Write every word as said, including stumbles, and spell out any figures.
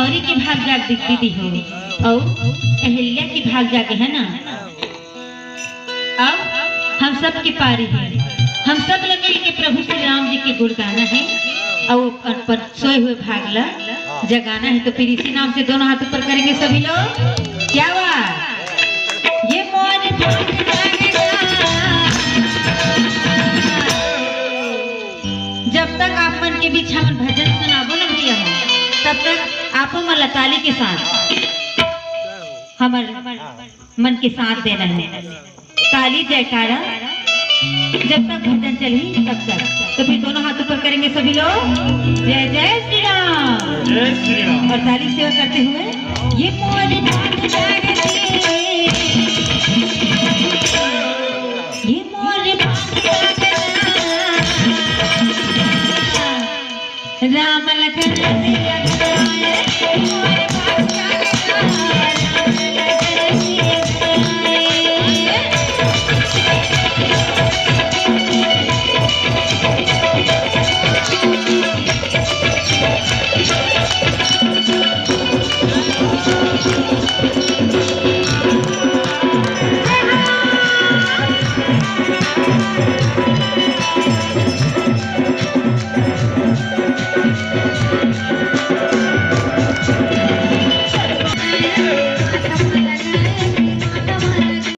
गौरी के भाग जाग दिखती थी हो, और अहिल्या के भाग जागे है ना। अब हम सब के पारी है, हम सब ल मिल के प्रभु श्री राम जी के गुण गाना है और अपन सोए हुए भाग ल जगाना है। तो फिर इसी नाम से दोनों हाथ ऊपर करेंगे सभी लोग। क्या बात? ये मोर भाग जागेगा। जब तक आप मन के बीच हमन भजन सुनाबो न भैया हो, तब तक आपो मन ला ताली के साथ हमर मन के साथ देना है। ताली जयकारा जब तक भजन चलही तब तक। तो फिर दोनों हाथ ऊपर करेंगे सभी लोग, जय जय श्री राम। जय श्री राम। और ताली सेवा करते हुए ये मोर भाग जागती, ये मोर भाग जागती। राम लखन